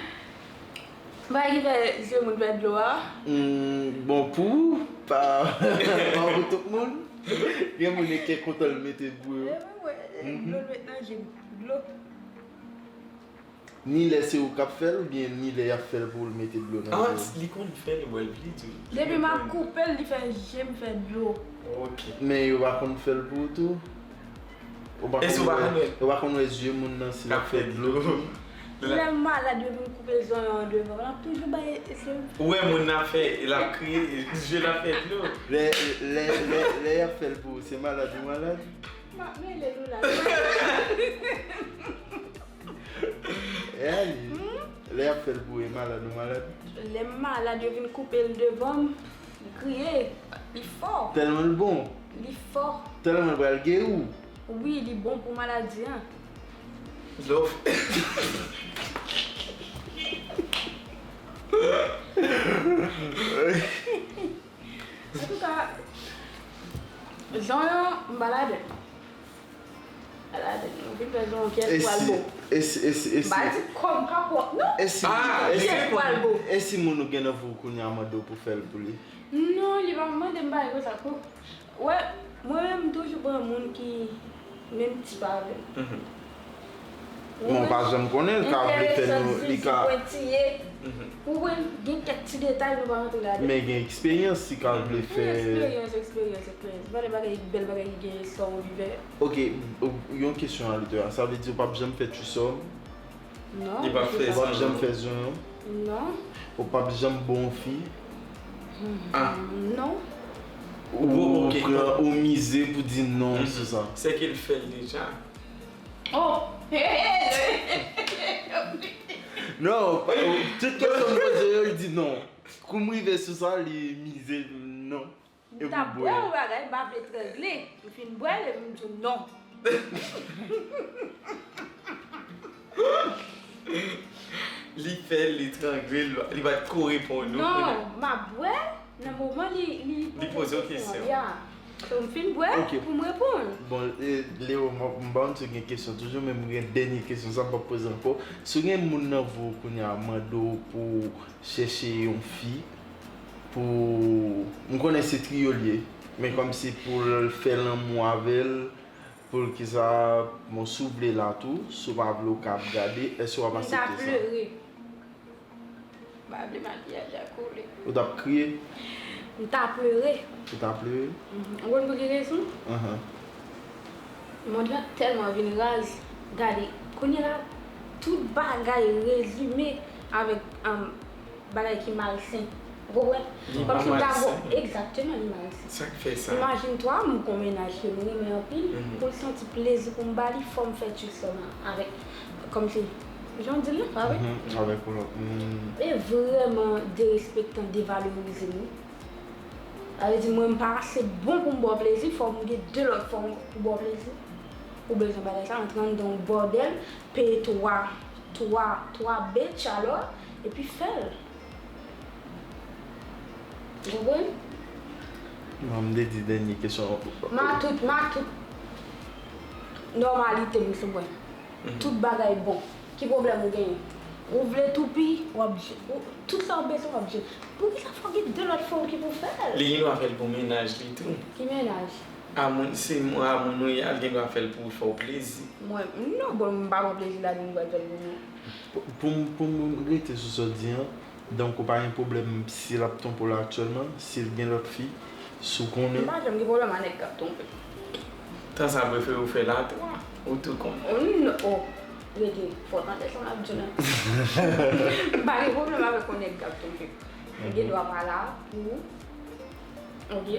Bagay ki fè zye moun fè dlo a? Hmm, bon, pou ou, pa, pa pou tout moun. Gen moun e kè kontan l mete pou yo. Epi wè, dlo l met nan je m. Dlo. Ni lè se ou k ap fè l, oubyen ni lè y ap fè l pou l mete dlo nan je w? Li konn fè l, wè l pli di. Depi m ap koupe l, li fè je m fè dlo. Ok. Men yo pa konn fè l pou ou tou? Ou pa konn wè, ou pa konn wè zye moun nan si l ap fè dlo tou? Lè m malad, yo vin koupe zonyon an devan, l ap toujou bay zye m. Ou wè moun nan fè, l ap kriye, zye l ap fè dlo. Lè, lè, lè, lè y ap fè l pou ou, se malad ou malad? M ap mele nou la. E ali, lè y ap fè l pou ou, e malad ou malad? Lè m malad, yo vin koupe l devan m, li kriye, li fò. Tèlman l bon? Li fò. Tèlman l pral geri w? Wi, li bon pou maladi an. Lè w fè Antouka, zonyon, m pa ladann. M pa ladann. Mwen vin fè zonyon, pyès pral bo. E si, e si, e si, e si. M pa di kòb ka pwòp, non. E si, ah, e si, pyès pral bo. E si moun ou gen nan vi w kounye a mande w pou fè l pou li? Non, li pa mande m bagay konsa, ko. Wè, mwen menm, m toujou pran moun ki menm tip avè m. Mhm. Men w pa janm konnen, l ka vle fè nou, li ka. Enteresan, zizi, pwentiye. Mhm. Ou konprann, gen kèk ti detay nou pa rantre ladan. Men gen eksperyans, li ka vle fè. Eksperyans, eksperyans, eksperyans. Pa de bagay, bèl bagay ki gen sa w viv. Ok, yon kesyon a lotè a. Sa vle di w p ap janm fè tchwisòm? Non. Li p ap fè sa. Ou p ap janm fè zonyon? Non. Ou p ap janm bon fi? Ah. Non. Ou pran, ou mize pou di non sou sa? Se ke l fè l deja. Oh! Non, tout kesyon m poze yo, li di non. Kou m rive sou sa, li mize non. M t ap bwè yon bagay, m pa vle trangle. M fin bwè l epi m di w non. Li fè l, li trangle l, li pa t ko reponn ou. Non, m ap bwè l nan moman li, li poze kesyon an. Ya. So, m fin bwè pou m reponn. Bon, e, Leo, m, m pa konn si w gen kesyon toujou, men m gen dènye kesyon, sa m p ap poze ankò. Si w gen moun nan vi w kounye a mande w pou chèche yon fi, pou, m konnen se triyo l ye, men kòmsi pou l fè lanmou avè l, pou l kisa, bon, si w vle la tou, si w pa vle w ka ap gade, èske w ap aksepte sa? M ta pleure. M pa vle makiyaj la kole. Ou t ap kriye? M ta pleure. Ou ta pleure? Mhm. Ou konn pou ki rezon? Ahan. Mond lan tèlman vin raz. Gade, kounye la, tout bagay rezime avèk, um, bagay ki malsen. Ou konprann? Kòmsi m ta vo-, egzakteman, li malsen. Sa k fè sa? Imajine twa, m gon mennaj ke m renmen anpil, pou l santi plezi pou m ba li, fò m fè tchwisòm avèk, kòmsi, jan w di l lan, pa vre? Mhm, avèk yon lòt moun. E vrèman derespektan, devalorize m wi. Sa vle di mwen m pa ase bon pou m ba w plezi, fò m gen de lòt fòm pou ba w plezi. Ou bezwen bagay sa, antre anndan yon bòdèl, peye twa, twa, twa bitch alò, epi fè l. Ou konprann? Non, m te di dènye kesyon an pou. Matout, matout. Nòmalite m sou mwen. Mhm. Tout bagay bon. Ki pwoblèm ou genyen? Ou vle toupi, w ap jwenn. Ou, tout sa w bezwen, w ap jwenn. Poukisa fò gen de lòt fanm ki pou fè l? Li gen dwa fè l pou mennaj li tou. Ki mennaj? A moun, se moun, a moun ou ye a, l gen dwa fè l pou fè w plezi. Mwen, non, bon, m pa pran plezi ladan m pral fè l pou mwen. Pou, pou m, pou m rete sou sa w di an, donk ou pa gen pwoblèm si l ap twonpe w la aktyèlman, si l gen lòt fi, si w konnen. M pa janm gen pwoblèm a nèg k ap twonpe m. Tan sa prefere w fè l a twa, ou tou konnen. Oh, non, oh, rete, fò tande sa m ap di w la. M pa gen pwoblèm avèk yon nèg k ap twonpe m. Ou gen dwa pa la pou ou. Ok.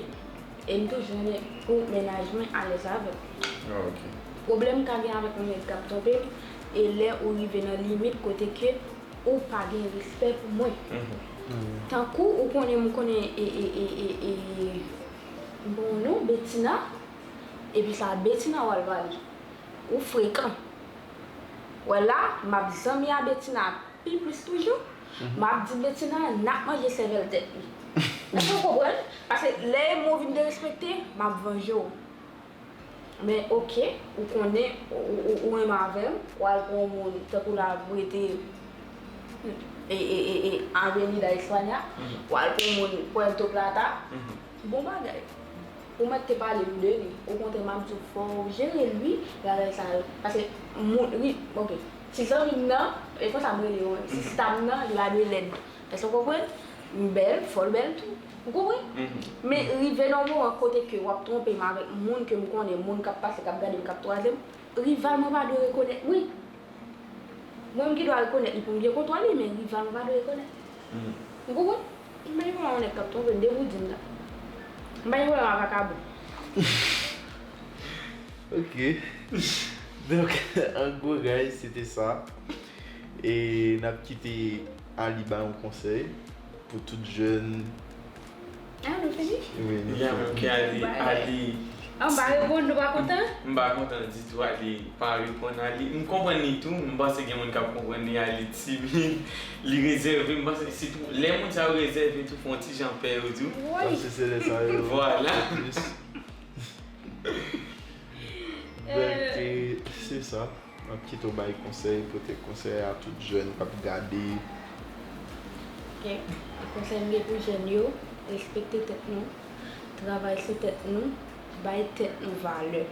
E m toujou renmen pou mennaj mwen alèz avè m. Ah, ok. Pwoblèm m ka gen avèk yon nèg k ap twonpe m, e lè ou rive nan limit kote ke ou pa gen respè pou mwen. Mhm. Tankou ou konnen, m konnen, e, e, e, e, e, m bon non, Betina, epi sa Betina w al pale. Ou frekan. Wè la, m ap zanmi a Betina pi plis toujou. Mhm. M ap di Betina, n ap manje sèvèl tèt li. Èske w konprann? Paske lè mwen vin derespekte, m ap vanje w. Men oke, ou konnen, ou, ou, ou renmen avè m, w al pran yon moun, tankou la, m rete, e, e, e, e, Avenida España, mhm, w al pran yon moun, Puerto Plata, mhm, bon bagay. Ou mèt te pale m de li. Okontrè, m ap di w fò w jere l wi, bagay sa yo. Paske moun, wi, ok. Si zanmi m nan, e konsa m rele yo, si sista m nan, li pa dwe lèd. Èske w konprann? M bèl, fò l bèl tou. Ou konprann? Men rive nan yon moman kote ke w ap twonpe m avèk moun ke m konnen, moun k ap pase, k ap gade m, k ap twaze m, rival mwen pa dwe rekonèt mwen. Mwen menm ki dwe rekonèt li pou m byen kontwole, men rival mwen pa dwe rekonèt. Ou konprann? M pa gen pwoblèm ak nèg k ap twonpe m, depi w di m sa. M pa gen pwoblèm ak vakabon. Ok. Donk, an gwo, guys, se te sa. E n ap kite Ali bay yon konsèy pou tout jèn. Ah, nou fini? Wi, nou Ya, fini. men ki Ali, Ali. Ah, m pa reponn, nou pa kontan? M pa kontan ditou, Ali pa reponn, Ali. M konprann li tou, m panse gen moun k ap konprann li, Ali timid, li rezève, m panse sitou lè moun sa yo rezève tou, fè yon ti jan pè yo tou. Sa se se lè sa yo. Vwala. Donk, e, se sa. M ap kite w bay konsèy, pote konsèy a tout jèn k ap gade. Ok. Konsèy m gen pou jèn yo, respekte tèt nou, travay sou tèt nou, bay tèt nou valè.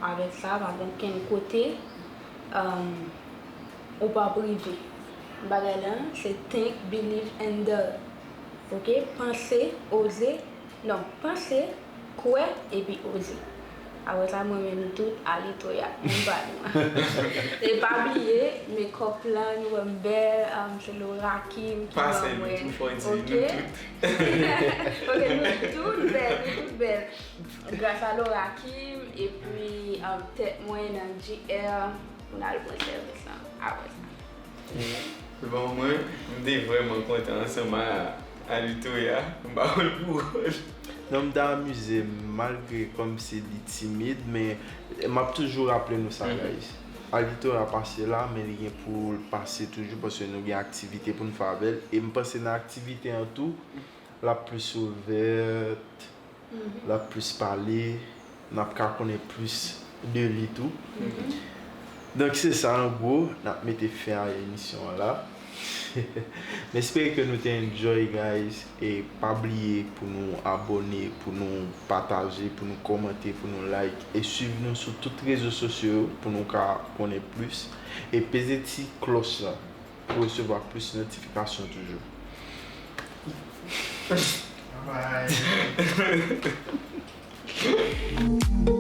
Avèk sa, pa gen okenn kote um, ou p ap rive. Bagay la, se think, believe and dare. Ok? Panse, oze, non, panse, kwè, epi oze. Apre sa, mwen menm tout, Alitoya, moun pa nou an. E pa bliye, makeup lan, nou wè m bèl, um, se Laura Kim ki Pase ban nou mwen. tou fò di Ok? nou tout. Ok, nou tout bèl, nou tout bèl. Gras a Laura Kim, epi um, tèt mwen nan G R, pou n al pran sèvis lan apre sa. Bon, mwen, m te vrèman kontan ansanm a Alitoya, m pa wè l pou wòl. Non, m te amize m, malgre kòmsi li timid, men m ap toujou raple nou sa, guys. Alitoya pase la, men li gen pou l pase toujou, paske nou gen aktivite pou n fè avè l, e m panse nan aktivite an tou, l ap plis ouvèt, l ap plis pale, n ap ka konnen plis de li tou. Donk se sa an gwo, n ap mete fen a emisyon an la. M espere ke nou te enjoy, guys, e pa bliye pou nou abòne, pou nou pataje, pou nou kòmante, pou nou like, e swiv nou sou tout rezo sosyo yo pou nou ka konnen plis, e peze ti klòch la pou resevwa plis notifikasyon toujou. Bye.